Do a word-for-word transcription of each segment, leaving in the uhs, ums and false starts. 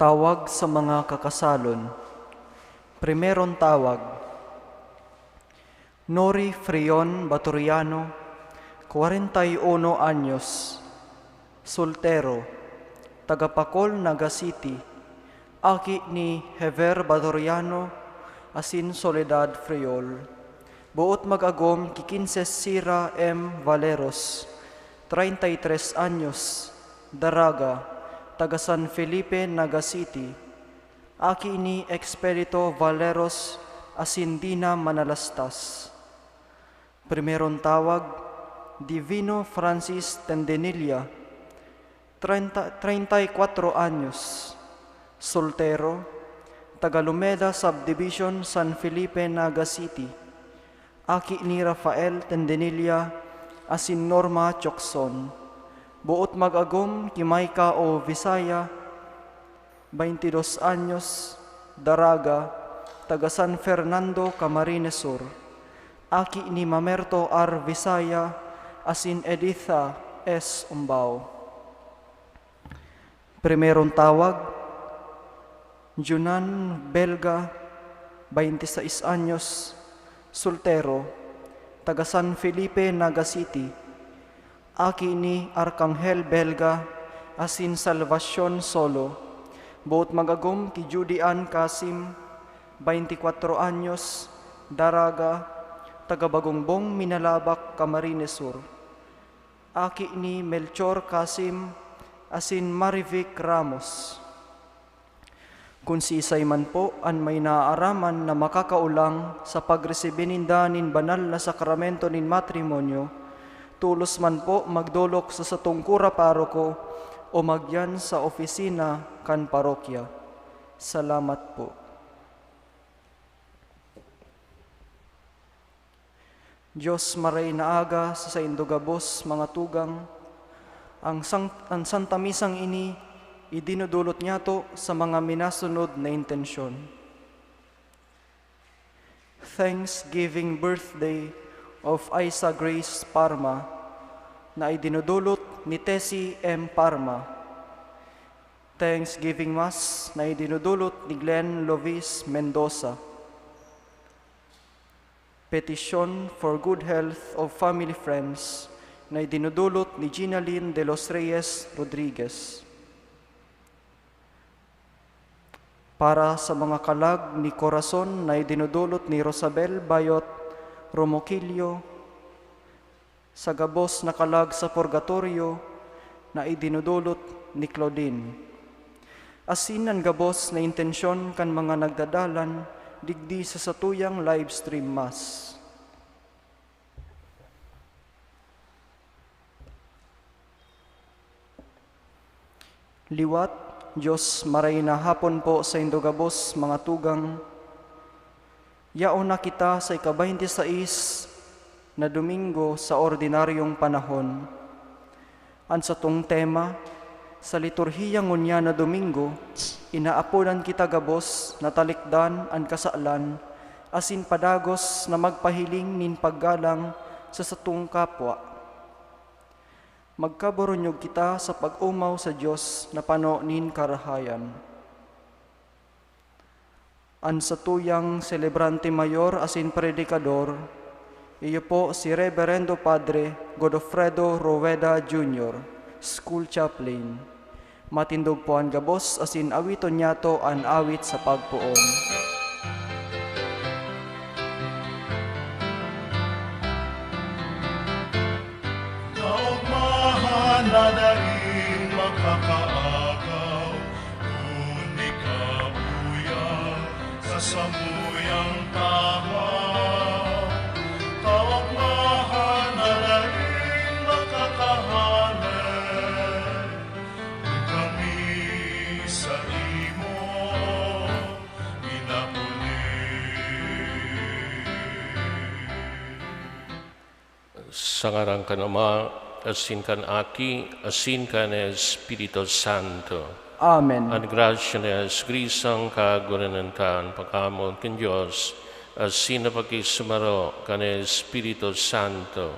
Tawag sa mga kakasalon. Primerong tawag, Nori Freon Batoriano, kwarenta y uno anyos, soltero, taga Pacol, Naga City, aki ni Hever Batoriano asin Soledad Freol. Boot mag-agom ki Kinse Sira M. Valeros, treinta y tres anyos, daraga, taga San Felipe, Naga City, aki ni Expedito Valeros asin Dina Manalastas. Primerong tawag, Divino Francis Tendenilla, treinta, treinta y cuatro anyos, soltero, taga Lumeda Subdivision, San Felipe, Naga City, aki ni Rafael Tendenilla asin Norma Chocson. Boot mag-agom ki Maika O. Visaya, baintidos anyos, daraga, taga San Fernando, Camarines Sur, aki ni Mamerto R. Visaya asin Editha S. Umbao. Primerong tawag, Junan Belga, baintisais anyos, soltero, taga San Felipe, Naga City, aki ni Arcangel Belga asin Salvacion Solo. Boot mag-agom ki Judy Ann Casim, baintikwatro anyos, daraga, taga Bagongbong, Minalabac, Camarines Sur, aki ni Melchor Casim asin Marivic Ramos. Kun siisay man po an may naaaraman na makakaolang sa pagresibi ninda nin banal na sakramento nin matrimonyo, tolos man po magdolok sa satong kura paroko o magyan sa opisina kan parokya. Salamat po. Dios, maray na aga sa saindo gabos, mga tugang. Ang sang-, ang Santa Misang ini idinudulot niyato sa mga minasunod na intensyon. Thanksgiving birthday of Aisa Grace Parma na idinudulot ni Tessie M. Parma. Thanksgiving Mass na idinudulot ni Glenn Lovis Mendoza. Petition for good health of family friends na idinudulot ni Ginaline de los Reyes Rodriguez. Para sa mga kalag ni Corazon na idinudulot ni Rosabel Bayot Romoquillo, sa gabos na kalag sa purgatorio na idinudulot ni Claudine. Asin an gabos na intensyon kan mga nagdadalan digdi sa satuyang live stream mass. Liwat, Dios, maray na hapon po saindo gabos, mga tugang. Yaon na kita sa ika-baynte sais na Domingo sa ordinaryong panahon. An satong tema, sa liturhiya ngunyan na Domingo, inaapodan kita gabos na talikdan an kasalan asin padagos na magpahiling nin paggalang sa satong kapwa. Magkaburunyog kita sa pag-omaw sa Dios na pano nin karahayan. An satuyang selebrante mayor asin predikador, iyo po si Reberendo Padre Godofredo Rueda Junior, School Chaplain. Matindog po an gabos asin awiton niyato an awit sa pagpoon. Kaogmahan na daing makakaagaw, kun di kabuya sa samuyang tahaw. Kaogmahan na daing makakahale, kun kami saimo ginapuli. Sa ngaran kan Ama, asin kan Aki, asin kan Espiritu Santo. Amen. An grasya ni Jesu-Cristo, an kagurangnan, an pag-amon kan Dios, asin an pakisumaro kan Espiritu Santo,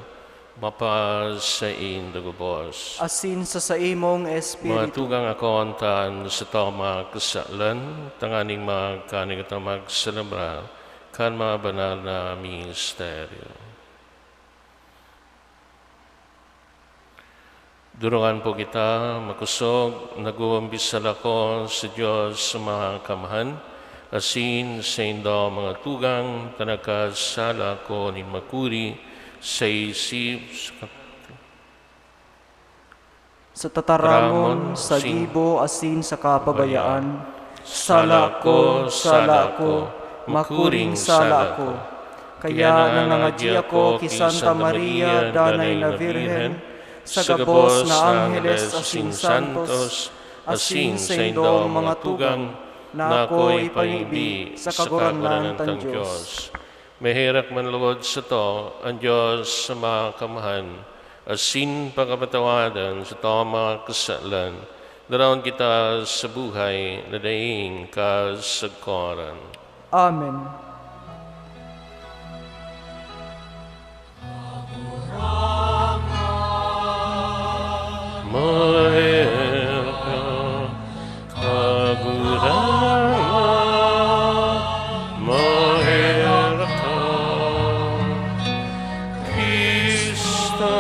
Mapasaindo gabos. Asin sa saimong Mga espiritu. Tugang, akoon ta an satong mga kasalan, tanganing magkanuya kita magselebrar kan mga banal na misteryo. Durungan po kita makosog. Nag-uumbisal ako sa Dios sa mga kamhan, asin saindo, mga tugang, ta nagkasala ako nin makuri sa isip, sa kat-, Sa tataramon, Taramon, sa sin- gibo, asin sa kapabayaan. Sala ko, sala ko, makuring sala ko. Kaya nangangadi ako ki Santa Maria, Danay na Birhen, sa gabos na angheles asin santos, asin saindong mga tugang, na ako ipangaibi sa Kagurangnan tang Dios. Maherak man lugod sato an Dios sa mga kamhan, asin pakapatawadan satong mga kasalan, daraon kita sa buhay na daing kasagkoran. Amen. Maherak, Kagurangnan, maherak ka. Cristo,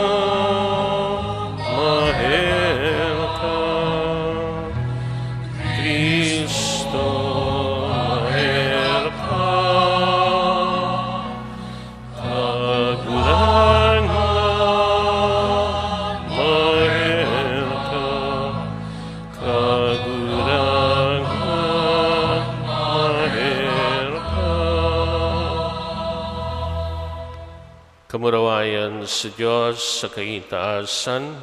maherak ka. Cristo, maherak ka. Kagurangnan, maherak ka. Kagurangnan, maherak ka. Kamurawayan sa Dios sa kaitaasan,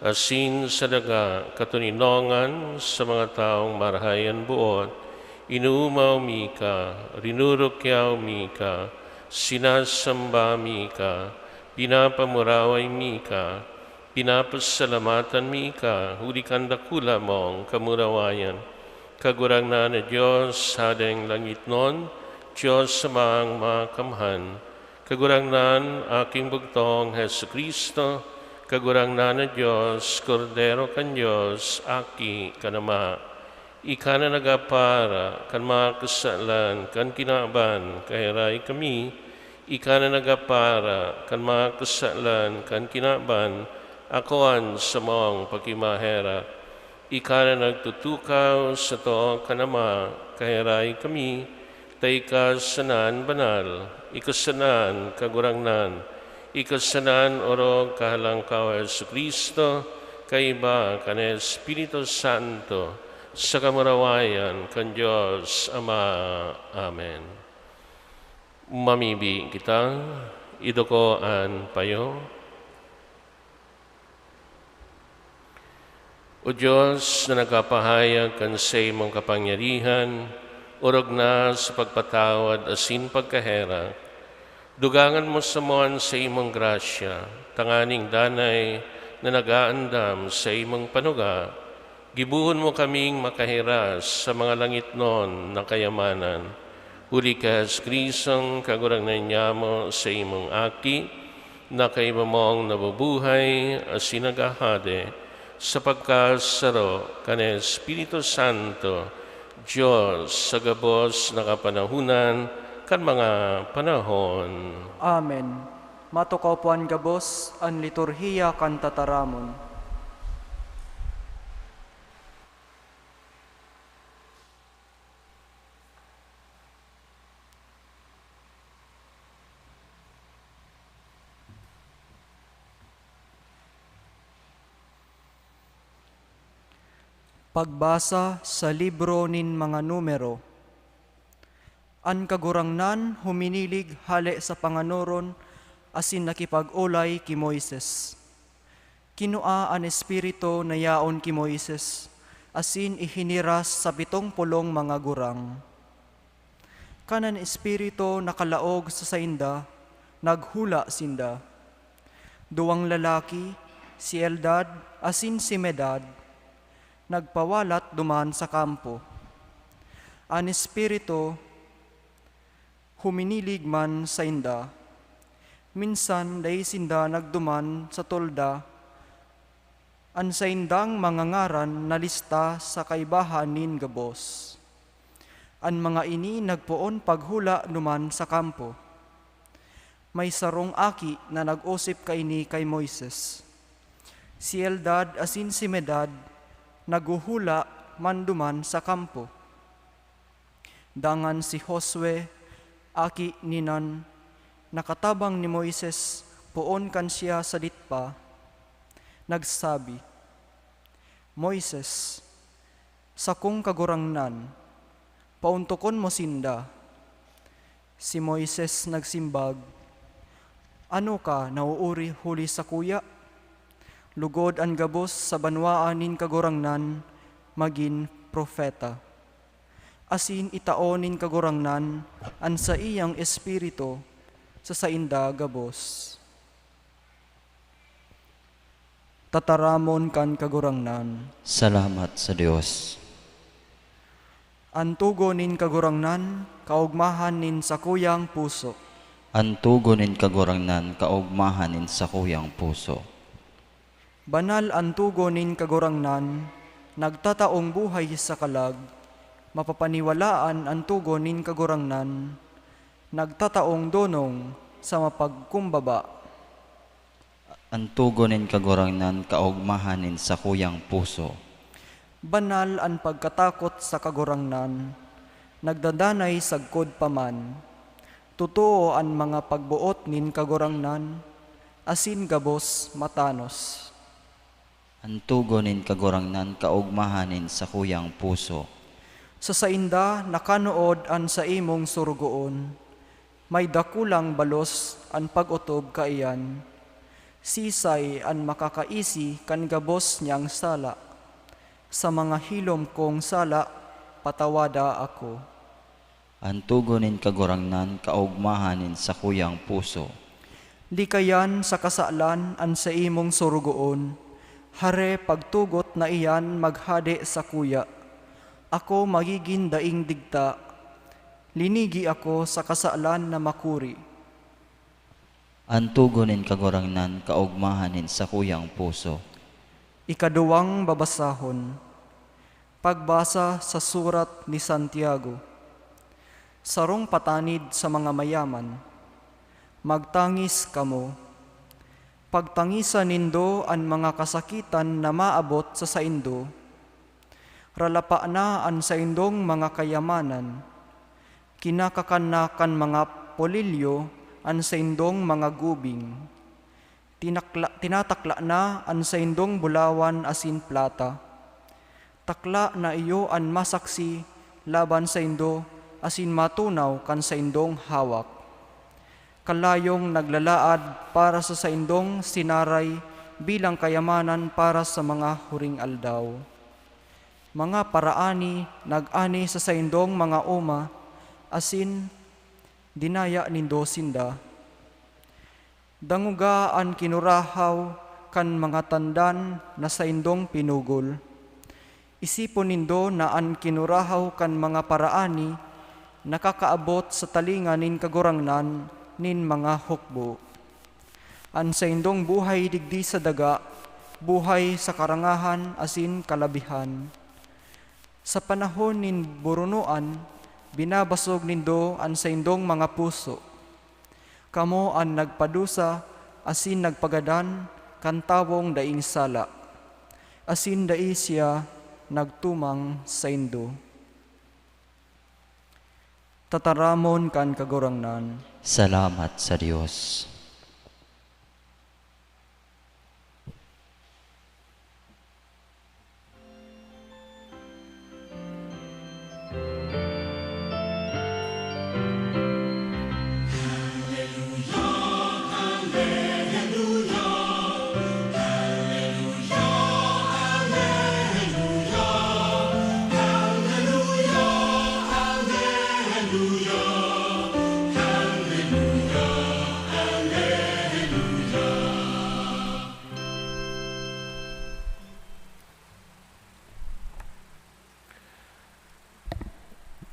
asin sa daga katoninongan sa mga tawong marahay an boot, inoomaw mi ka, rinurukyaw mi ka, sinasamba mi ka, pinapamuraway mi ka, pinapasalamatan mi ka, huli kan dakula mong kamurawayan. Kagurangnan na Dios, Hadeng langitnon, Dios sa mga kamhan, Kagurangnan, Aking bugtong, Jesu-Cristo, Kagurangnan na Dios, Kordero kan Dios, Aki kan Ama. Ika na nagapara kan mga kasalan kan kinaban, kaheray kami. Ika na nagapara kan mga kasalan kan kinaban, akoan samong pakimaherak. Ika na nagtutukaw sa too kan Ama, kaheray kami, ta ika sana an banal, ika sana an kagurangnan, ika sana an orog kahalangkaw, Jesu-Cristo, kaiba kan Espiritu Santo, sa kamurawayan kan Dios Ama. Amen. Mamibi kita, iduko an payo. O Dios, na nagpapahayag kan saimong kapangyarihan, orog na sa pagpatawad asin pagkaherak, dugangan mo samo an saimong grasya, tanganing danay na nag-aandam sa saimong panuga, gibohon mo kaming makahiras sa mga langitnon na kayamanan. Huli ki Jesu-Cristong Kagurangnan nyamo, saimong Aki, na kaiba mong nabubuhay asin naghahade sa pagkasaro kan Espiritu Santo, Dios sa gabos na kapanahonan kan mga panahon. Amen. Matukaw po an gabos, an liturhiya kan tataramon. Pagbasa sa libro nin mga Numero. An Kagurangnan huminilig hale sa panganoron asin nakipag-olay ki Moises. Kinua an Espiritu na yaon ki Moises asin ihiniras sa pitong pulong mga gurang. Kan an Espiritu nakalaog sa sainda, naghula sinda. Duwang lalaki, si Eldad asin si Medad, nagpawalat duman sa kampo. An Espiritu huminilig man sainda, Minsan dai sinda nagduman sa tolda, an saindang mga ngaran nalista sa kaibahan nin gabos. An mga ini nagpoon paghula duman sa kampo. May sarong aki na nag-osip kaini kay Moises. Si Eldad asin si Medad naghuhula man duman sa kampo. Dangan si Josue, aki ni Nun, nakatabang ni Moises poon kan siya sadit pa, nagsabi, "Moises, sakong kagurangnan, paontokon mo sinda." Si Moises nagsimbag, "Ano ka nauori huli sakuya? Lugod an gabos sa banwaan nin Kagurangnan magin propeta, asin itao nin Kagurangnan an saiyang Espiritu sa sainda gabos." Tataramon kan Kagurangnan. Salamat sa Dios. An tugon nin Kagurangnan, kaogmahan nin sakuyang puso. An tugon nin Kagurangnan, kaogmahan nin sakuyang puso. Banal an tugon nin Kagurangnan, nagtataong buhay sa kalag. Mapapaniwalaan an tugon nin Kagurangnan, nagtataong donong sa mapagkumbaba. An tugon nin Kagurangnan, kaogmahan nin sakuyang puso. Banal an pagkatakot sa Kagurangnan, nagdadanay sagkod pa man. Totoo an mga pagboot nin Kagurangnan, asin gabos matanos. An tugon nin Kagurangnan, kaogmahan nin sakuyang puso. Sa sainda nakanood an saimong sorogoon, may dakulang balos an pag-otob kaiyan. Sisay an makakaisi kan gabos niyang sala? Sa mga hilom kong sala, patawada ako. An tugon nin Kagurangnan, kaogmahan nin sakuyang puso. Likayan sa kasalan an saimong sorogoon, hare pagtugot na iyan maghade sakuya. Ako magigin daing digta, linigi ako sa kasalan na makuri. An tugon nin Kagurangnan, kaogmahan nin sakuyang puso. Ikaduwang babasahon. Pagbasa sa surat ni Santiago. Sarong patanid sa mga mayaman. Magtangis kamo. Pagtangisan nindo an mga kasakitan na maabot sa saindo. Ralapa na an saindong mga kayamanan. Kinakakan na kan mga polilyo an saindong mga gubing. Tinakla-, tinatakla na an saindong bulawan asin plata. Takla na iyo an masaksi laban saindo asin matunaw kan saindong hawak. Kalayong naglalaad para sa saindong sinaray bilang kayamanan para sa mga huring aldaw. Mga paraani nag-ani sa saindong mga oma, asin dinaya nindo sinda. Dangoga an kinurahaw kan mga tandan na saindong pinugol. Isipon nindo na an kinurahaw kan mga paraani nakakaabot sa talinga nin Kagurangnan nin mga hukbo. An saindong buhay digdi sa daga, buhay sa karangahan asin kalabihan. Sa panahon nin burunoan, binabasog nindo an saindong mga puso. Kamo an nagpadusa asin nagpagadan kan tawong daing sala, asin dai siya nagtumang saindo. Tataramon kan Kagurangnan. Salamat sa Dios.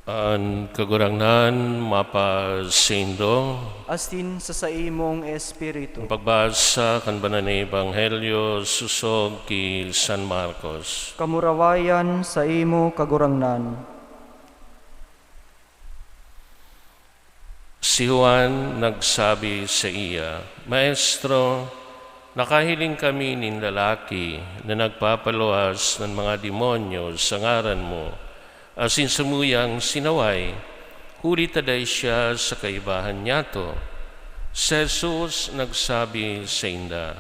An Kagurangnan mapasaindo. Asin sa saimong espiritu. Ang pagbasa kan Banal na Ebanghelyo sosog ki San Marcos. Kamurawayan saimo, Kagurangnan. Si Juan nagsabi saiya, "Maestro, nakahiling kami nin lalaki na nagpapaluwas nin mga demonyo sa ngaran mo, asin samuyang sinaway, huli ta dai siya sa kaibahan nyato." Si Jesus nagsabi sainda,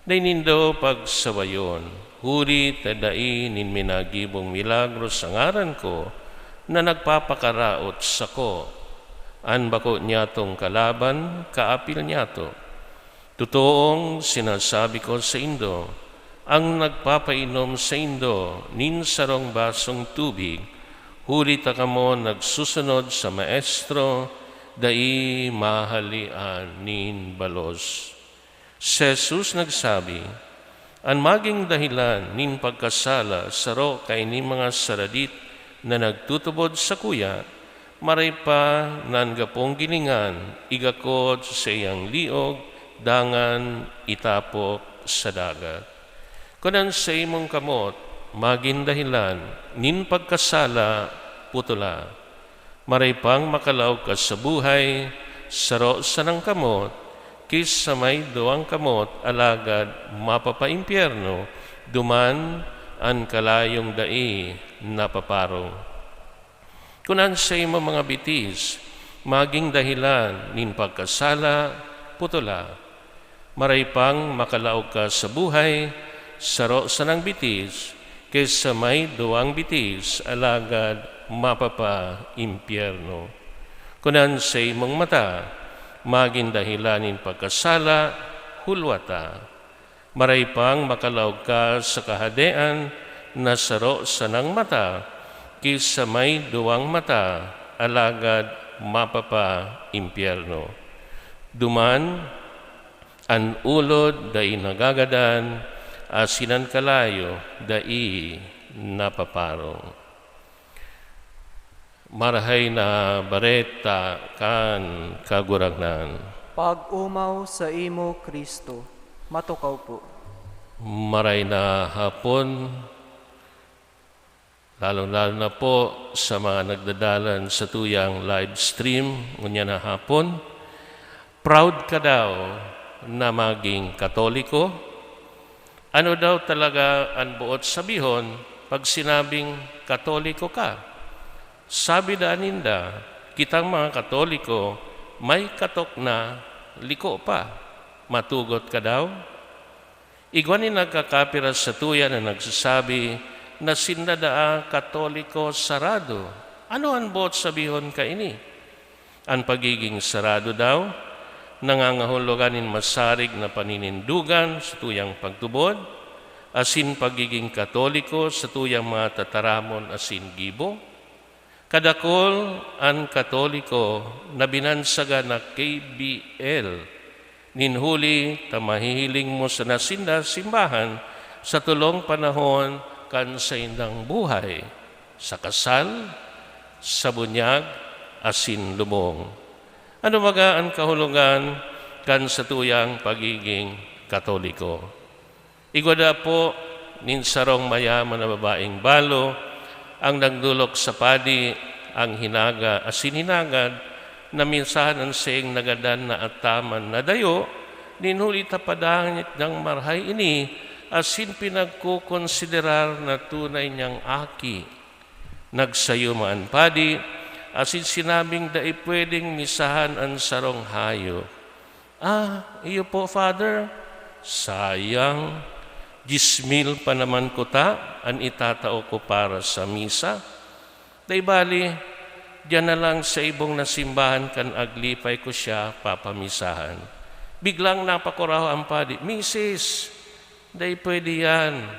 "Dai nindo pagsawayon, huli ta dai nin minagibong milagro sa ngaran ko na nagpapakaraot sako. An bako nyatong kalaban, kaapil nyato. Totoong sinasabi ko saindo, an nagpapainom saindo nin sarong basong tubig, huli ta kamo nagsusunod sa Maestro, dai mahalean nin balos." Si Jesus nagsabi, "An magin dahelan nin pagkasala saro kaining mga saradit na nagtutubod sakuya, maray pa na an gapong gilingan igakod sa saiyang liog dangan itapok sa dagat. Kun an saimong kamot magin dahelan nin pagkasala, putola. Maray pang makalaog ka sa buhay, saro sanang kamot, ki sa may duwang kamot, alagad mapapaimpyerno duman an kalayong dai napaparong. Kun an saimong mga bitis magin dahelan nin pagkasala, putola. Maray pang makalaog ka sa buhay, saro sanang bitis, ki sa may duwang bitis, alagad mapapaimpyerno. Kun an saimong mata magin dahelan nin pagkasala, hulwata. Maray pang makalaog ka sa Kahadean na saro sanang mata, ki sa may duwang mata, alagad mapapaimpyerno. Duman, an ulod dai nagagadan, asin an kalayo dai napaparong. Marahay na Bareta kan Kagurangnan. Pag-omaw saimo, Cristo. Matukaw po. Maray na hapon, lalong-lalo na po sa mga nagdadalan satuyang live stream ngunyan na hapon. Proud ka daw na maging Katoliko? Ano daw talaga an boot sabihon pag sinabing Katoliko ka? Sabi daa ninda, kitang mga Katoliko, may katok na, liko pa. Matugot ka daw? Igwa nin nagkakapira satuya na nagsasabi na sinda daa Katoliko sarado. Ano an boot sabihon kaini? An pagiging sarado daw, nangangahulugan nin masarig na paninindogan satuyang pagtubod, asin pagiging Katoliko satuyang mga tataramon asin gibo. Kadakul an Katoliko na binansagan na K B L, nin huli ta mahihiling mo sana sinda simbahan sa tolong panahon kan saindang buhay, sa kasal, sa bunyag, asin lubong. Ano baga an kahulogan kan satuyang pagiging Katoliko? Igwa daa po nin sarong mayaman na babaeng balo ang nagdolok sa padi, ang hinaga asin hinagad na minsan an saiyang nagadan na ataman nadayo, nin huli ta padangit niyang marahay ini asin pinagkokonsiderar na tunay niyang aki. Nagsayuma an padi asin sinabing dai pwedeng misahan an sarong hayop. "Ah, iyo po, Father. Sayang, dyes mil pa naman kuta an itatao ko para sa misa. Dai bali, diyan na lang sa ibong na simbahan kan aglipay ko siya papamisahan." Biglang napakurahaw an padi, "Misis, dai pwede yan.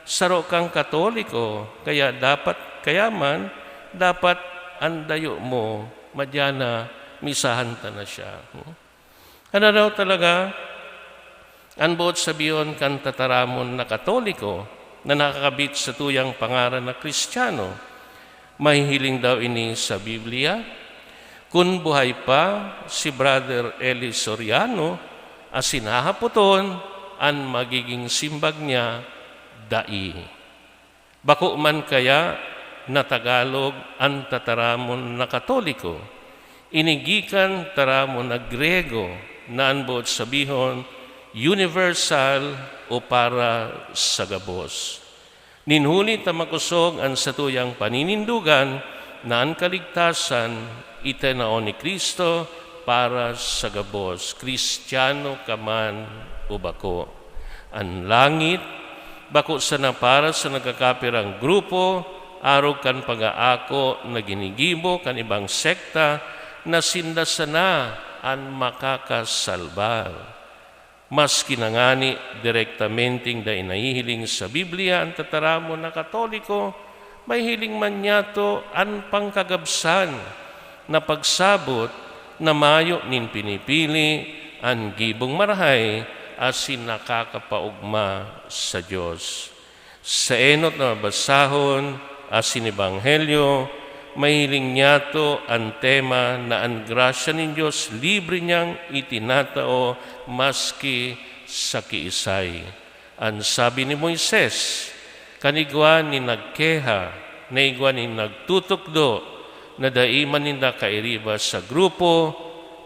Saro kang Katoliko, kaya dapat, kaya man, dapat an dayo mo, madyan na, misahan ta na siya." Hmm? Ano daw talaga an boot sabihon kan tataramon na Katoliko na nakakabit sa tuyang pangaran na Kristiyano? Mahihiling daw ini sa Biblia? Kun buhay pa si Brother Eli Soriano, asin hahapoton an magiging simbag niya, dai. Bako man kaya na Tagalog an tataramon na Katoliko? Ini gikan taramon na Griyego na an boot sabihon, universal o para sa gabos. Nin huli ta makosog an satuyang paninindogan na an kaligtasan itinao ni Cristo para sa gabos, Kristiyano ka man o bako. An langit bako sana para sa nagkakapirang grupo, arog kan pag-aako na ginigibo kan ibang sekta na sinda sana an makakasalba. Maski na ngani direktamenteng dai nahihiling sa Biblia an tataramon na Katoliko, mahihiling man niyato an pangkagabsan na pagsabot na mayo nin pinipili an gibong marahay asin nakakapaogma sa Dios. Sa enot na basahon asin ebanghelyo, mahiling niyato an tema na an grasya nin Dios libre niyang itinatao maski sa kiisay. An sabi ni Moises, kan igwa nin nagkeha, na igwa nin nagtutukdo, na dai man ninda kairiba sa grupo,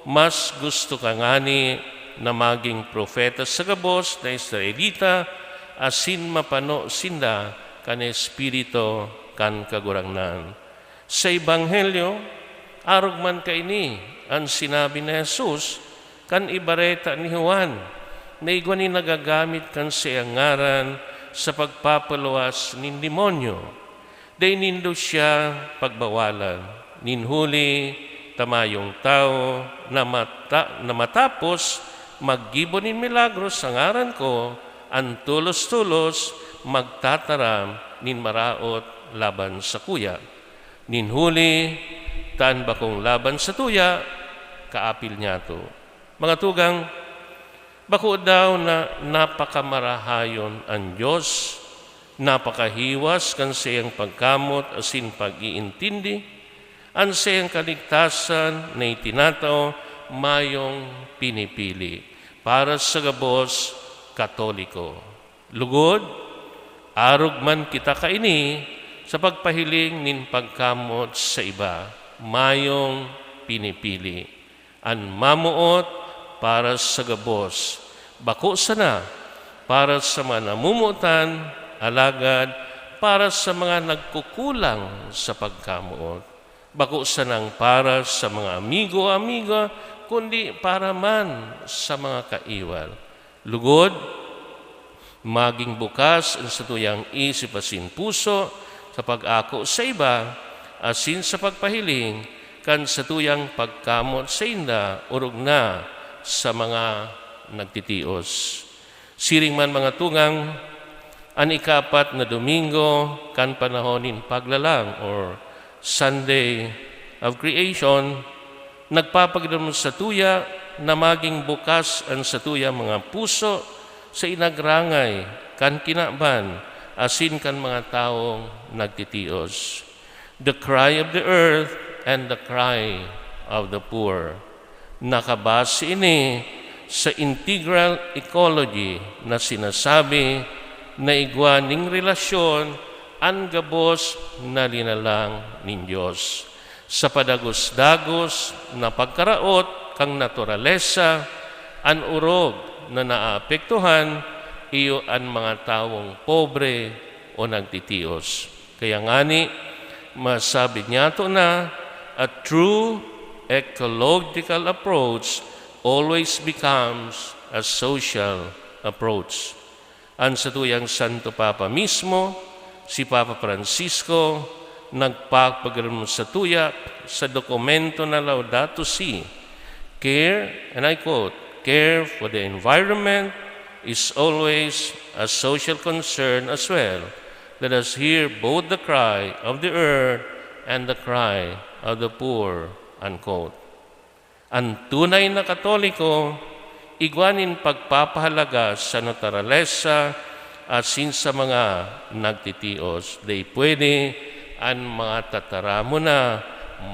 mas gusto ka ngani na magin propeta sa gabos na Israelita asin mapano sinda kan Espiritu kan Kagurangnan. Sa Ebanghelyo, arog man kaini an sinabi ni Jesus kan ibareta ni Juan, na igwa nin nagagamit kan saiyang ngaran sa pagpapaluwas nin demonyo. Dai nindo siya pagbawalan. Nin huli ta mayong tawo na mata-, na matapos maggibo nin milagro sa ngaran ko, an tolos-tolos magtataram nin maraot laban sakuya. Nin huli ta an bakong laban satuya, kaapil niyato. Mga tugang, bako daw na napakamarahayon an Dios, napakahiwas kan saiyang pagkamot asin pag-iintindi, an saiyang kaligtasan na itinatao mayong pinipili para sa gabos Katoliko. Lugod, arog man kita kaini sa pagpahiling nin pagkamot sa iba, mayong pinipili. An mamoot para sa gabos, bako sana para sa mga namomotan, alagad para sa mga nagkukulang sa pagkamoot. Bako sanang para sa mga amigo o amiga, kundi para man sa mga kaiwal. Lugod, maging bukas an satuyang isip asin puso sa pag-ako sa iba asin sa pagpahiling kan satuyang pagkamot sainda orog na sa mga nagtitios. Siring man, mga tugang, an ikaapat na Domingo kan panahon nin Paglalang or Sunday of Creation, nagpapagirom satuya na maging bukas an satuyang mga puso sa inagrangay kan kinaban asin kan mga tawong nagtitios. The cry of the earth and the cry of the poor. Nakabase ini sa integral ecology na sinasabi na igwa ning relasyon an gabos na linalang nin Dios. Sa padagos-dagos na pagkaraot kan naturalesa, an orog na naapektuhan iyo an mga tawong pobre o nagtitios. Kaya ngani, masabi niyato na, a true ecological approach always becomes a social approach. An satuyang Santo Papa mismo, si Papa Francisco, nagpapagirom satuya sa dokumento na Laudato Si, care, and I quote, "Care for the environment is always a social concern as well. Let us hear both the cry of the earth and the cry of the poor," unquote. An tunay na Katoliko, igwa nin pagpapahalaga sa naturalesa asin sa mga nagtitios. Dai pwede An mga tataramon na,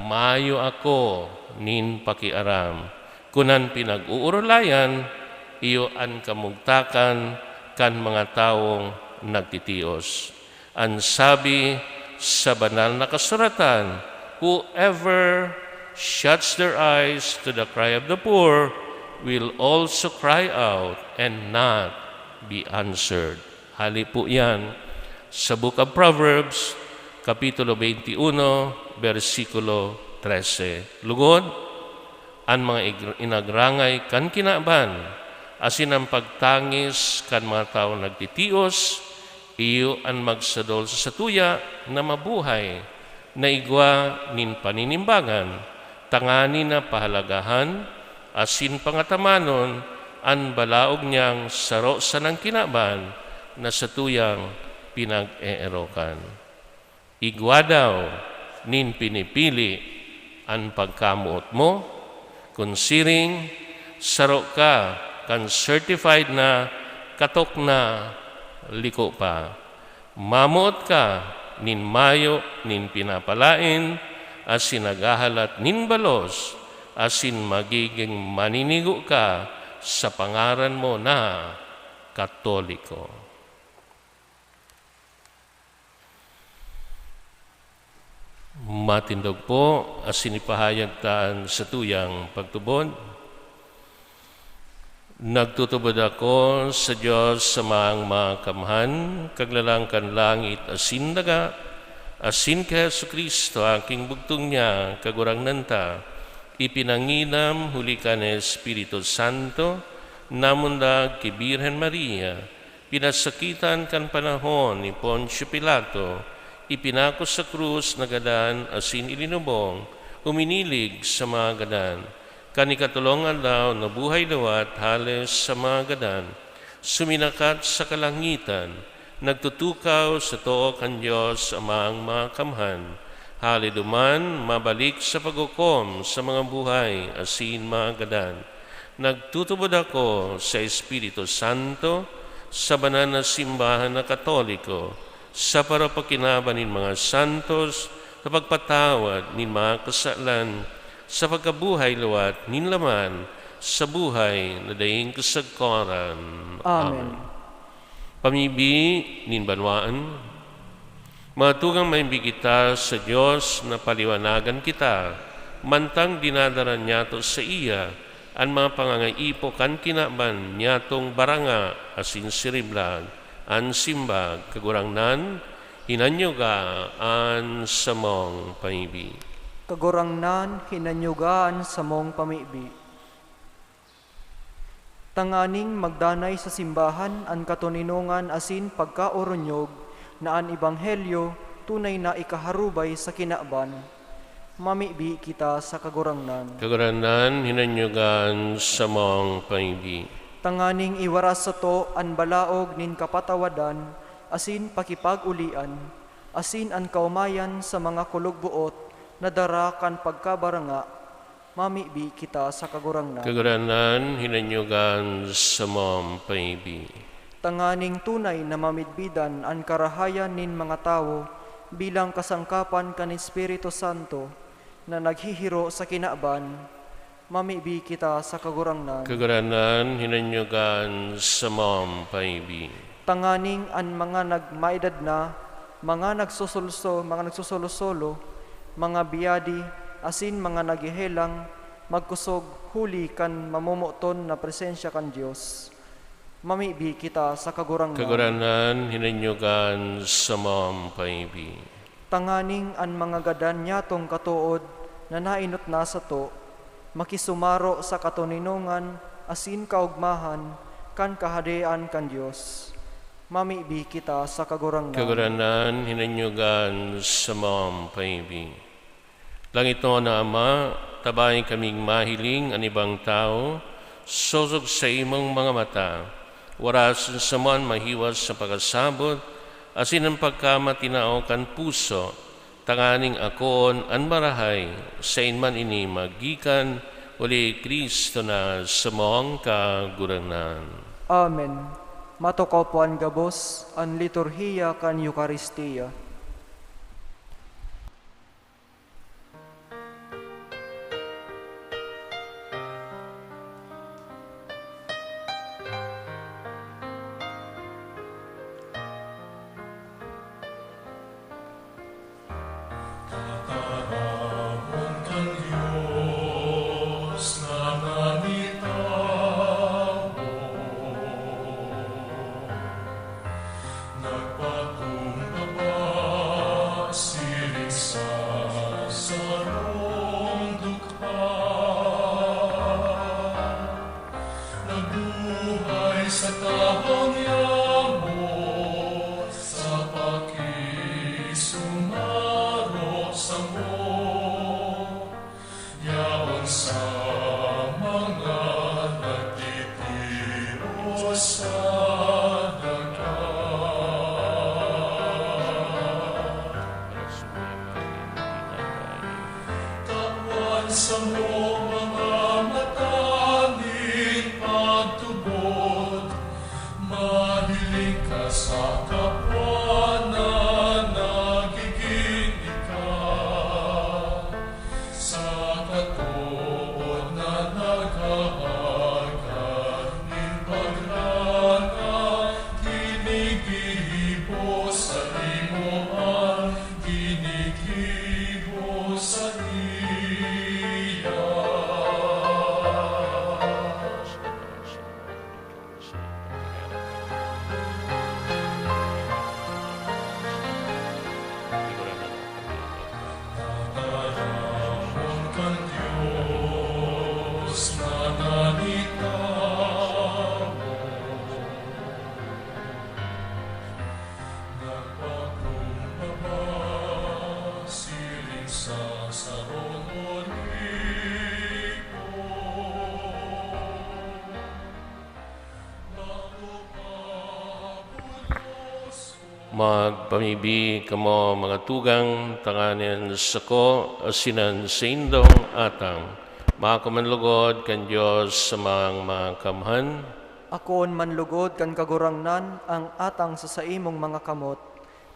mayo ako nin pakiaram. Kun an pinag-oorolayan, iyo an kamugtakan kan mga tawong nagtitios. An sabi sa Banal na Kasuratan, "Whoever shuts their eyes to the cry of the poor will also cry out and not be answered." Hali po yan sa Book of Proverbs, Kapitulo twenty-one, bersikulo trese. Lugod, an mga ig-, inagrangay kan kinaban, asin an pagtangis kan mga tawong nagtitios, iyo an magsadol sa satuya na mabuhay na igwa nin paninimbagan, tanganing na pahalagahan asin pangatamanon an balaog niyang saro sanang kinaban na satuyang pinag-eerokan. Igwa daw nin pinipili an pagkamoot mo, kun siring, saro ka kan certified na katok na liko pa. Mamoot ka nin mayo nin pinapalaen asin naghahalat nin balos, asin magiging maninigo ka sa pangaran mo na Katoliko. Matindog po, asin ipahayag ta an satuyang pagtubod. Nagtutubod ako sa Dios, Amang Makamhan, Kaglalang kan langit asin daga, asin ki Jesu-Cristo, aking bugtong niya, Kagurangnan ta, ipinangiram huli kan Espiritu Santo, namundag ki Birhen Maria, pinasakitan kan panahon ni Poncio Pilato, ipinako sa krus, nagadan asin ilinubong, uminilig sa mga gadan. Kan ikatolong aldaw, nabuhay liwat hale sa mga gadan, suminakat sa kalangitan, nagtutukaw sa too kan Dios Amang Makamhan. Hale duman, mabalik sa paghukom sa mga buhay asin mga gadan. Nagtutubod ako sa Espiritu Santo, sa banal na simbahan na Katoliko, sa parapakinaban nin mga santos, sa pagpatawad nin mga kasalan, sa pagkabuhay liwat nin laman, sa buhay na daing kasagkoran. Amen. Pamibi nin banwaan. Mga tugang, maimbi kita sa Dios na paliwanagan kita, mantang dinadara niyato saiya an mga pangangaipo kan kinaban niyatong baranga asin siriblag. An simbag, Kagurangnan, hinanyoga an samong pamibi. Kagurangnan, hinanyoga an samong pamibi. Tanganing magdanay sa simbahan an katoninongan asin pagkaoronyog na an ebanghelyo tunay na ikaharubay sa kinaban, mamibi kita sa Kagurangnan. Kagurangnan, hinanyoga an samong pamibi. Tanganing iwaras sato an balaog nin kapatawadan asin pakipag-olian, asin an kaomayan sa mga kulog-boot na dara kan pagkabaranga, mamibi kita sa Kagurangnan. Kagurangnan, hinanyoga an samong pamibi. Tanganing tunay na mamidbidan an karahayan nin mga tawo bilang kasangkapan kan Espiritu Santo na naghihiro sa kinaban, mamibi kita sa Kagurangnan. Kagurangnan, hinanyoga an samong pamibi. Tanganing an mga nagmaedad na, mga nagsusulso-, mga nagsusolo-solo, mga biyadi, asin mga naghehelang, magkosog huli kan mamomoton na presensya kan Dios. Mamibi kita sa Kagurangnan. Kagurangnan, hinanyoga an samong pamibi. Tanganing an mga gadan niyatong katood na naenot na sato, makisumaro sa katoninongan asin kaogmahan kan Kahadean kan Dios. Mamibi kita sa Kagurangnan. Kagurangnan, hinanyoga an samong pamibi. Langitnon na Ama, tabayan kaming mahiling an ibang tawo, sosog sa imong mga mata. Warason samo an mahiwas na pakasabot, asin an pagkamatinao kan puso, tanganing akoon an marahay, saen man ini maggikan, huli ki Cristo na samong Kagurangnan. Amen. Matukaw po an gabos, an liturhiya kan Eukaristia. Nagpakumbaba siring sa sarong dukha, nagbuhay sa tahong yaon sa pakisumaro samo. Yaon sa mga nagtitiro sa daga. Tawan samo mga mata nin pagtubod, mahiling ka sa kapwa na nagigin ika. Sa katood na naghahagad nin pagranga, ginigibo saimo an ginigibo saiya. Tataramon kan Dios na nanitawo, nagpakumbaba siring sa sarong olibo. Magpamibi kamo, mga tugang, tanganing an sako asin an saindong atang maako man logod kan Dios sa mga, mga kamhan. Akoon man logod kan Kagurangnan ang atang sa saimong mga kamot,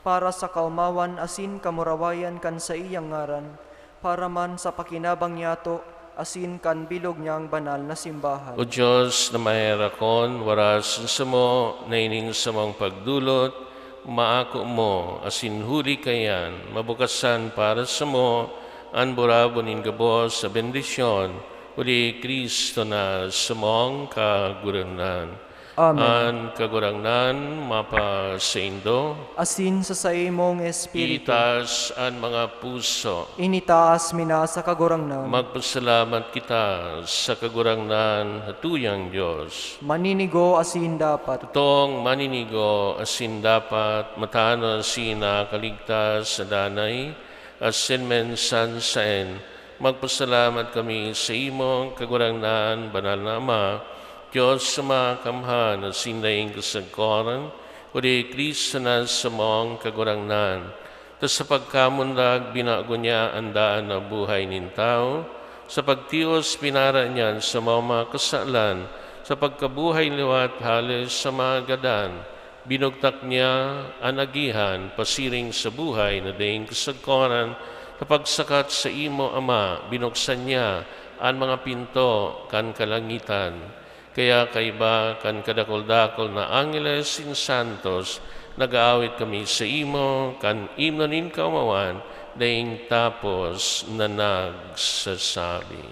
para sa kaomawan asin kamurawayan kan saiyang ngaran, para man sa pakinabang niyato asin kan bilog niyang banal na simbahan. O Dios na maheherakon, wara san samo na ining samong pagdolot maako mo, asin huli kaiyan, mabukasan para samo an burabon nin gabos sa bendisyon, huli Cristo na samong Kagurangnan. Amen. An Kagurangnan mapasaindo. Asin sa saimong espiritu. Itaas an mga puso. Initaas mi na sa Kagurangnan. Magpasalamat kita sa Kagurangnan, hatuyang Dios. Maninigo asin dapat. Totoong maninigo asin dapat, matanos asin nakakaligtas sa danay asin minsan saen. Magpasalamat kami saimo, Kagurangnan, Banal na Ama, Dios sa mga kamhan asin daing kasagkoran, kundi Cristo na samong Kagurangnan. Ta sa pagkamundag, binago niya an daan na buhay nin tawo. Sa pagtios, pinara niya an samong mga kasalan. Sa pagkabuhay liwat, hale sa mga gadan, binugtak niya an agihan pasiring sa buhay na daing kasagkoran. Sa pagsakat saimo, Ama, binuksan niya an mga pinto kan kalangitan. Kaya kaiba kan kadakul-dakul na angheles, sinsantos, nag-aawit kami saimo kan imno nin kaomawan daing tapos na nagsasabi: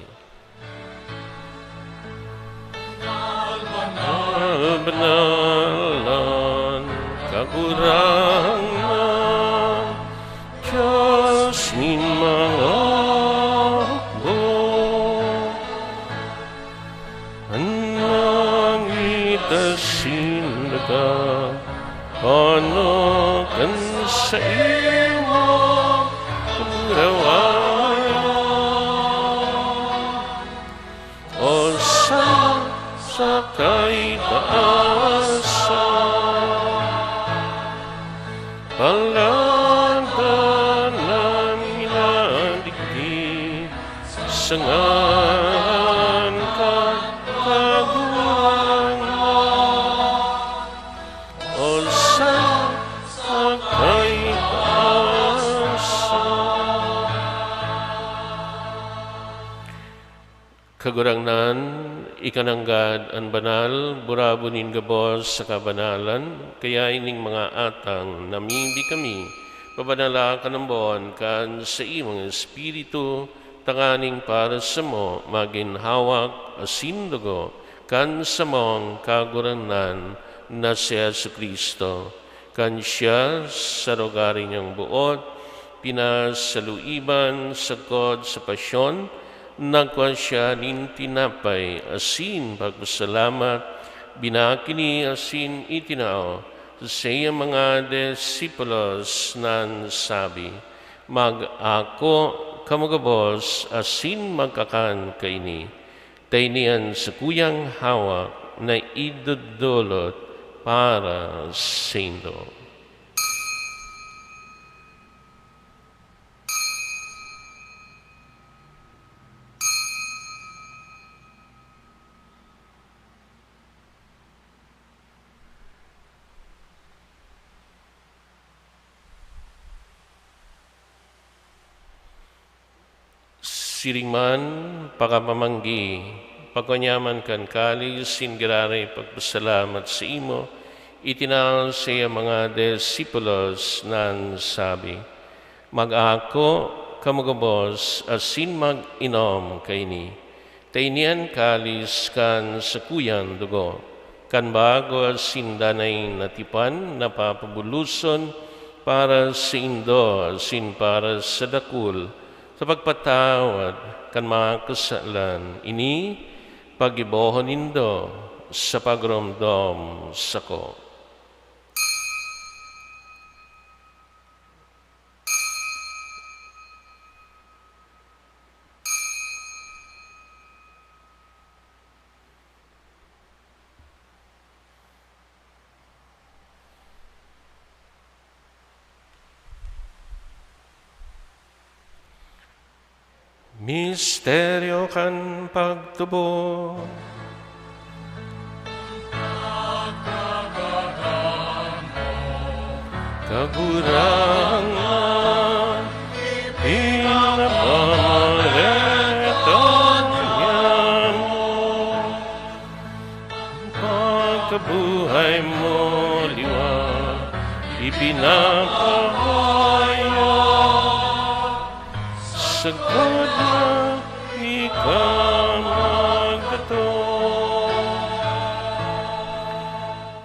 Banal, banal an Kagurangnan, Dios nin mga hukbo. An langit asin daga, ano kan saimong kamurawayan. Hosanna sa kaitaasan. Palangga na nila digdi sa ngaran kan Kagurangnan. Hosanna sa kaitaasan. Kagurangnan, ika nanggad an banal, burabon nin gabos sa kabanalan, kaya ining mga atang namibi kami, pabanala ka namon kan saimong Espiritu, tanganing para samo magin hawak asin dugo kan samong Kagurangnan na si Jesu-Cristo. Kan siya, sa rogari niyang boot, pinasaluiban sagkod sa pasyon, nagkua siya nin tinapay asin pagpasalamat, binakini asin itinao sa saiyang mga disipulos nan sabi, "Mag-ako kamo gabos asin magkakan kaini. Ta ini an sakuyang hawak na idodolot para saindo." Siring man, pakapamanggi, pagkua niya man kan kalis, nin giraray pagpasalamat saimo, itinao sa saiyang mga disipulos nan sabi, "Mag-ako kamo gabos asin mag-inom kaini. Ta ini an kalis kan sakuyang dugo, kan bago asin danay na tipan na papabuloson para saindo asin para sa dakul sa pagpatawad kan mga kasalan. Ini paggibohon nindo sa paguromdom sako." Misteryo kan pagtubod. Kagurangnan, pinapamareto niamo. Pagkabuhay mo liwat, ipinapahayo. Sagkod na ika magdato.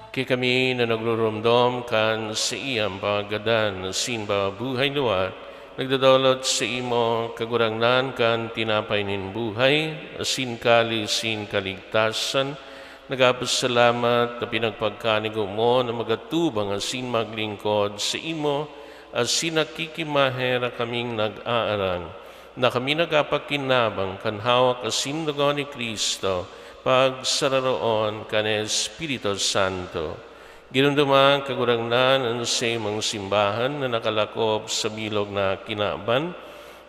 Ki kami na nagrurumdom kan saiyang paggadan asin pagkabuhay liwat, nagdodolot saimo, Kagurangnan, kan tinapay nin buhay asin kalis nin kaligtasan, nagpapasalamat ta pinagpagkanigo mo na magatubang asin maglingkod saimo, asin nakikimaherak kaming nag-aarang na kami nagpapakinabang kan hawak asin dugo ni Cristo, pagsararoon kan Espiritu Santo. Giromdoma, Kagurangnan, an saimong simbahan na nakalakop sa bilog na kinaban,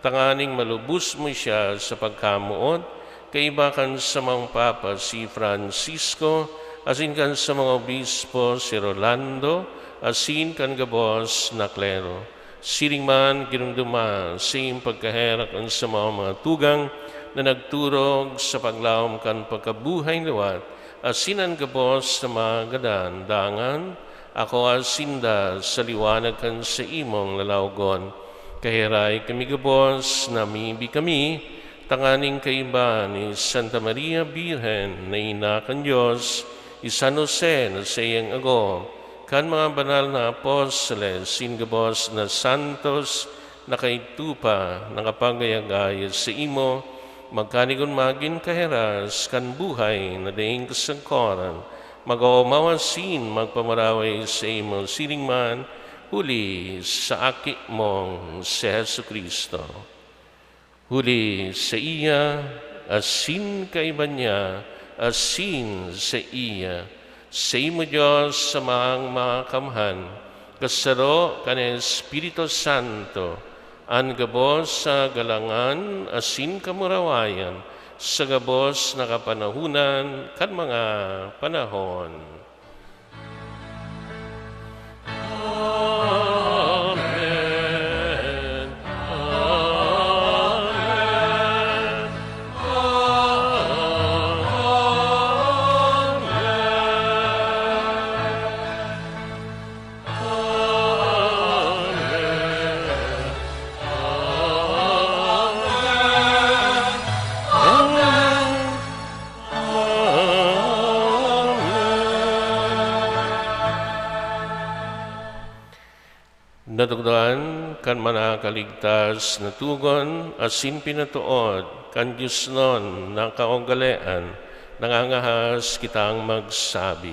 tanganing malubos mo siya sa pagkamoot, kaiba kan samong Papa si Francisco, asin kan samong obispo si Rolando, asin kan gabos na klero. Siring man, giromdoma sa iyong pagkaherak an samong mga tugang na nagturog sa paglaom kan pagkabuhay liwat, asin an gabos na mga gadan, dangan akoa sinda sa liwanag kan saimong lalawogon. Kaheray kami gabos, namibi kami, tanganing kaiba ni Santa Maria Birhen na ina kan Dios, ni San Jose na saiyang ago, kan mga banal na apostoles, nin gabos na santos, na kaidto pa nakapagayagaya saimo, magkanigon magin kaheras kan buhay na daing kasagkoran, mag-oomaw asin magpamaraway saimo siring man, huli sa Aki mong si Jesu-Cristo. Huli saiya, asin kaiba niya, asin saiya, saimo, Dios, Amang Makakamhan, kasaro kan Espiritu Santo, an gabos sa galangan asin kamurawayan, sa gabos na kapanahonan kan mga panahon. Amen. Amen. Amen. Amen. Amen. Amen. Natukdoan kan manakaligtas na tugon asin pinatood kan diosnon na kaugalean, nangangahas kitang magsabi,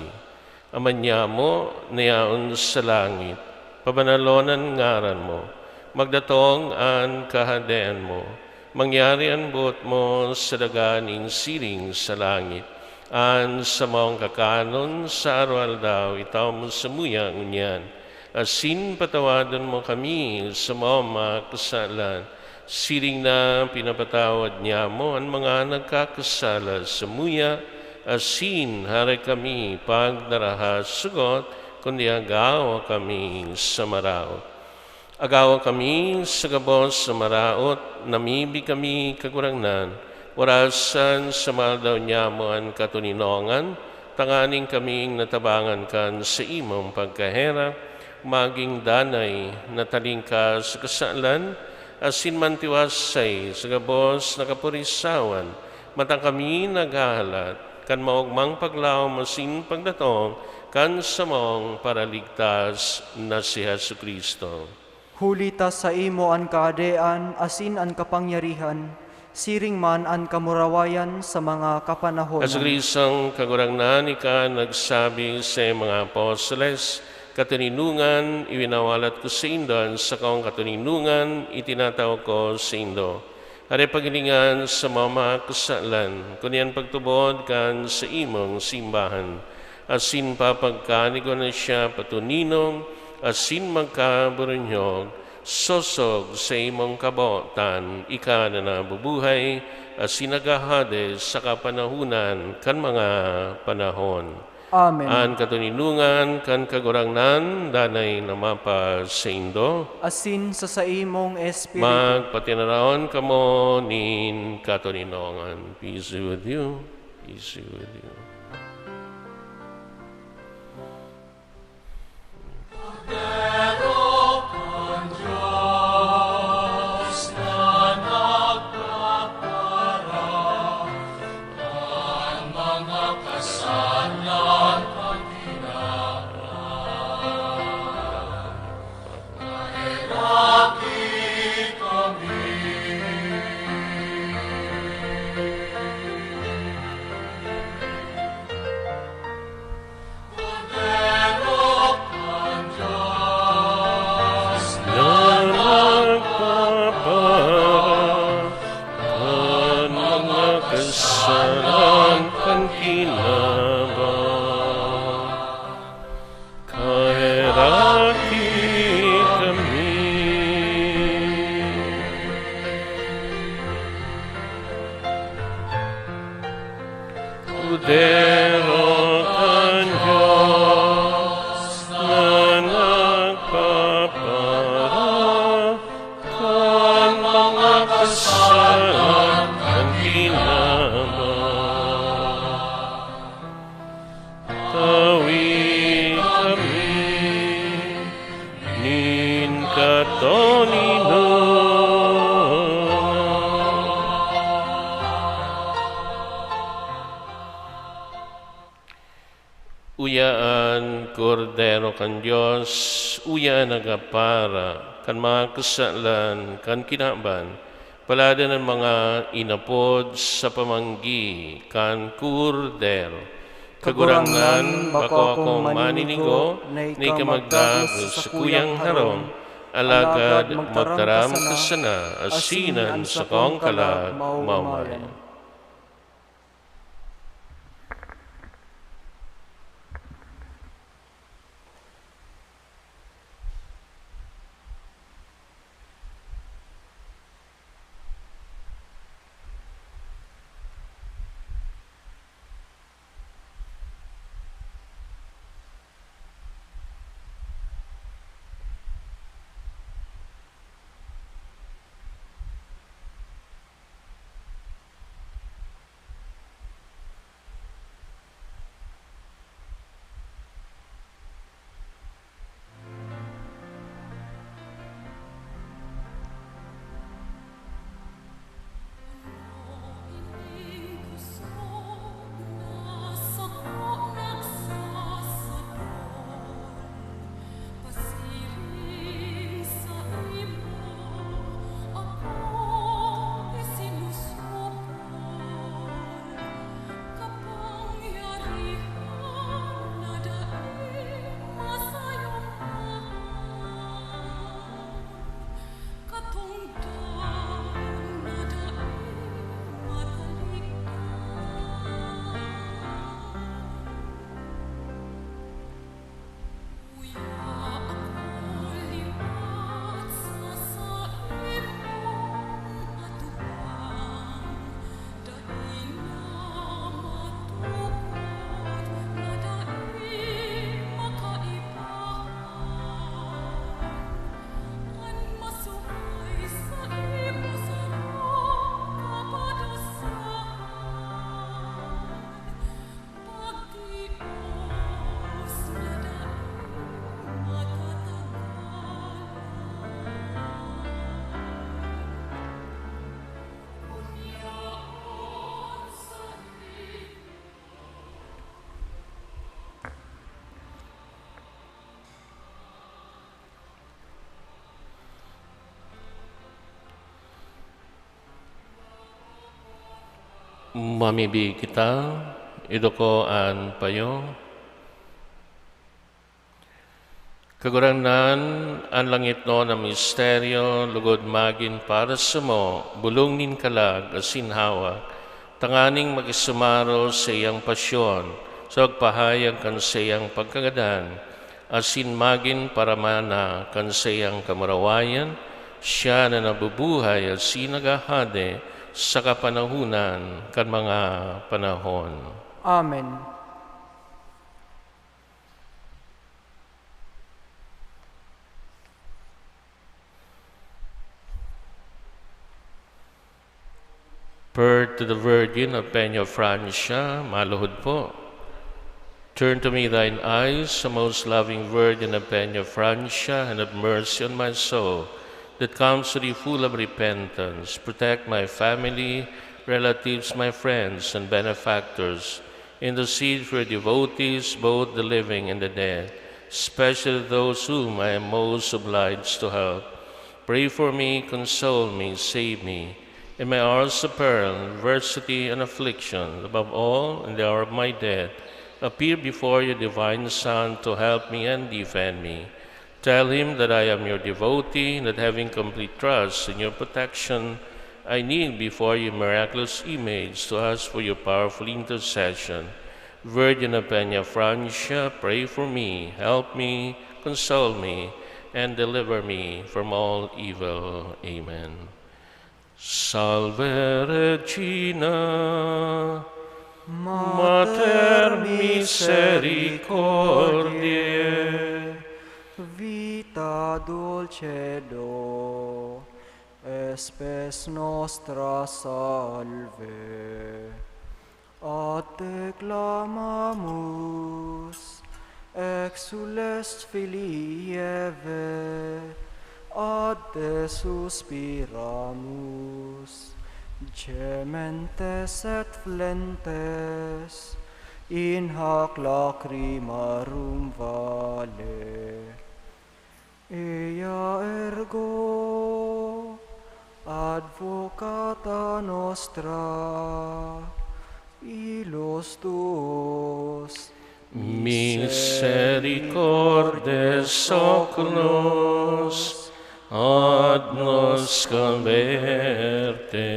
Ama niamo na yaon sa langit, pabanalon an ngaran mo, magdatong an kahadean mo, mangyari an boot mo sa daga nin siring sa langit. An samong kakanon sa araw-aldaw itao mo samuya ngunyan, asin patawadon mo kami sa mga kasalan, siring na pinapatawad niamo an mga nagkakasala samuya, asin hare kami pagdaraha sugot, kundi agawa kami sa maraot. Agawa kami sa gabos sa maraot, namibi kami, Kagurangnan, orasan sa mga aldaw niamo an katoninongan, tanganing kaming natabangan kan saimong pagkaherak, magin danay na talingkas sa kasalan, asin mantiwasay sa gabos na kapurisawan, mata kami naghahalat kan maogmang paglaom asin pagdatong kan samong Paraligtas na si Jesu-Cristo. Huli ta saimo an kahadean asin an kapangyarihan, siring man an kamurawayan sa mga kapanahonan. Jesu-Cristong Kagurangnan, ika nagsabi sa mga apostoles, "Katoninongan iwinawalat ko saindo, an sakong katoninongan itinatao ko saindo." Hare paghilingan sa mga makasalan, kundi an pagtubod kan saimong simbahan, asin papagkanigon na siya patuninong asin magkaburunyog, sosog sa imong kabotan, ika na nabubuhay asin naghahade sa kapanahonan kan mga panahon. Amen. An katoninongan kan Kagurangnan danay na mapa saindo. Asin sa saimong espiritu. Magpatinaraon kamo nin katoninongan. Peace be with you. Peace be with you. Na nagpapara kan mga kasalan kan kinaban. Kaheraki kami. Kordero kan Dios na nagpapara kan mga kasalan kan kinaban. Tawi kami nin katoninongan. Uya an Kordero kan Dios, uya an nagapara kan mga kasalan kan kinaban. Paladan an mga inapod sa pamanggi kan Kordero. Kagurangnan, bako akong maninigo na ika magdagos sa sakuyang harong, alagad magtaram ka sana, asin an sakong kalag maumayan. Mamibi kita, iduko an payo. Kagurangnan, an langitnon na misteryo lugod magin para samo bolong nin kalag asin hawak, tanganing makisumaro sa iyang pasyon, sa pagpahayag kan saiyang pagkagadan, asin magin paramana kan saiyang kamurawayan, siya na nabubuhay asin naghahade sa kapanahonan kan mga panahon. Amen. Prayer to the Virgin of Peñafrancia, maluhod po. Turn to me thine eyes, O most loving Virgin of Peñafrancia, and have mercy on my soul, that comes to thee full of repentance. Protect my family, relatives, my friends, and benefactors. Intercede for your devotees, both the living and the dead, especially those whom I am most obliged to help. Pray for me, console me, save me. In my hours of peril, adversity, and affliction, above all, in the hour of my death, appear before your divine Son to help me and defend me. Tell him that I am your devotee, and that having complete trust in your protection, I kneel before your miraculous image to ask for your powerful intercession. Virgin of Peñafrancia, pray for me, help me, console me, and deliver me from all evil. Amen. Salve Regina, Mater misericordiae, vita dulcedo, spes nostra salve. Ad te clamamus, exsules filii Hevae, ad te suspiramus, gementes et flentes in hac lacrimarum vale. Ea ergo, advocata nostra, illos tuos, misericordes oculos ad nos converte.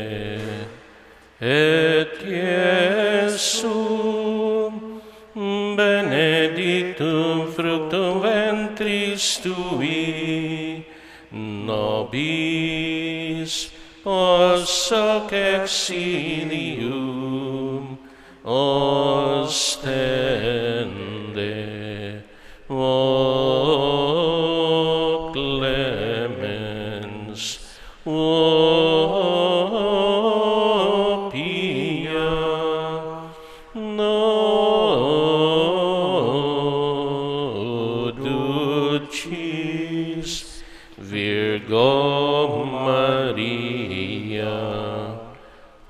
Et Iesum benedictum fructum ventris tui, nobis post hoc exilium ostende. O clemens, o pia, o dulcis Virgo Maria,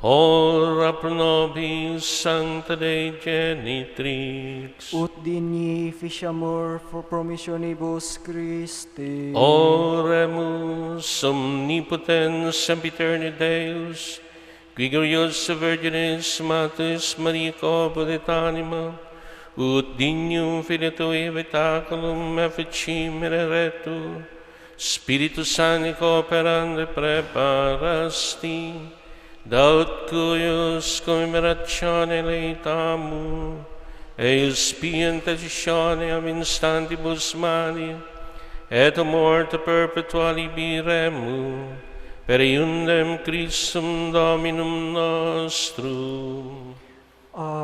ora pro nobis sancta Dei Genitrix, ut digni efficiamur pro promissionibus Christi. Oremus. Omnipotens sempiternus Deus, qui gloriosa Virginis Mater Mariae concepit et anima, ut dignum Filii tui habitaculum efficimur erectu, Spiritu Sancti cooperandi preparasti, daut cuius commemorationem laetamu, eius pia intercessione ab instantibus mali, et a morte perpetua liberemur, per eundem Christum Dominum nostrum. Amen.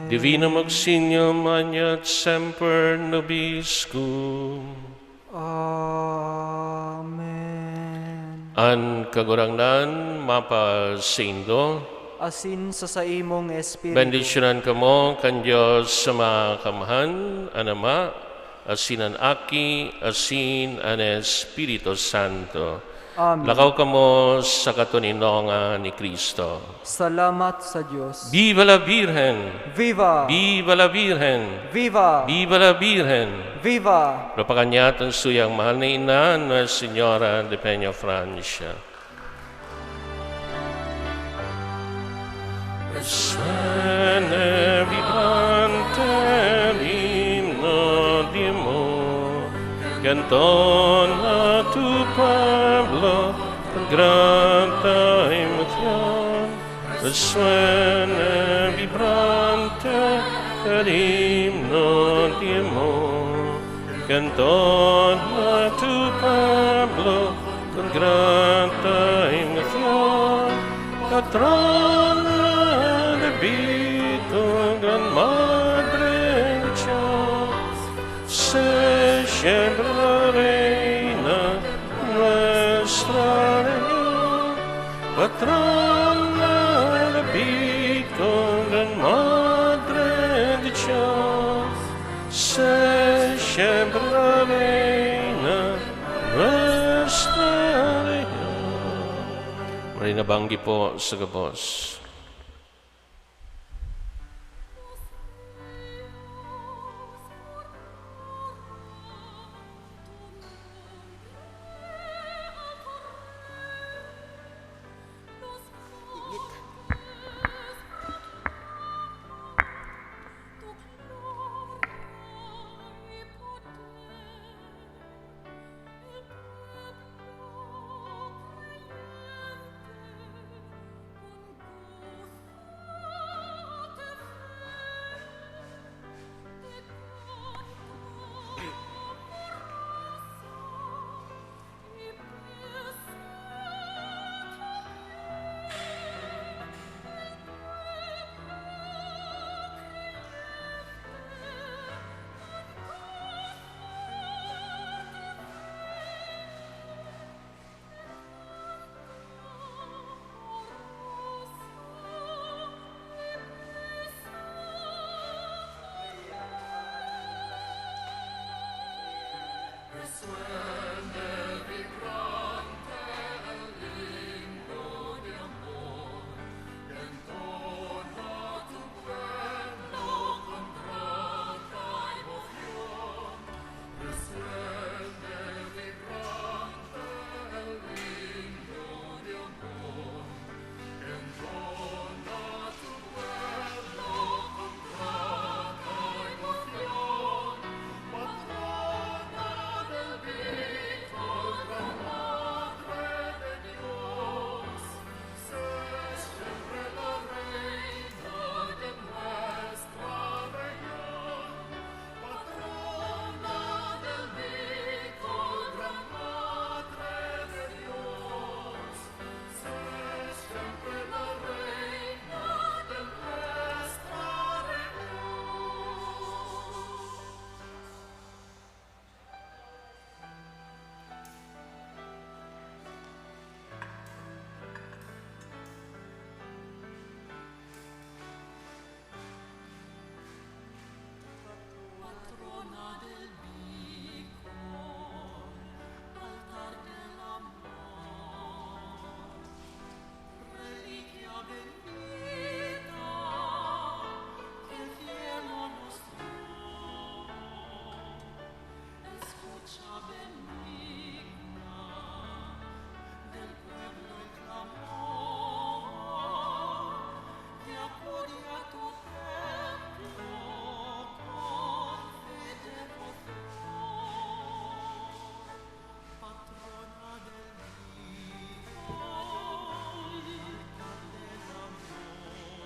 Divinum auxilium maneat semper nobiscum. Amen. An Kagurangnan mapasaindo. Asin sa saimong espiritu. Bendisyonan kamo kan Dios sa mga kamahan, an Ama, asin an Aki, asin an Espiritu Santo. Amen. Lakaw kamo sa katoninongan ni Cristo. Salamat sa Dios. Viva la Virgen! Viva! Viva la Virgen! Viva! Viva la Virgen! Viva! Napakanyat ang suyang mahal na ina, Nuestra Señora de Peñafrancia. Suene vibrante el himno de amor, cantó a tu pueblo con grata emoción. Suene vibrante el himno de amor, cantó a tu pueblo con grata emoción. Patrona de Bito, gran madre de Dios, sé siempre la reina, nuestra reina. Patrona de Bito, gran madre de Dios, sé siempre la reina, nuestra reina. Maray na banggi po sa gabos.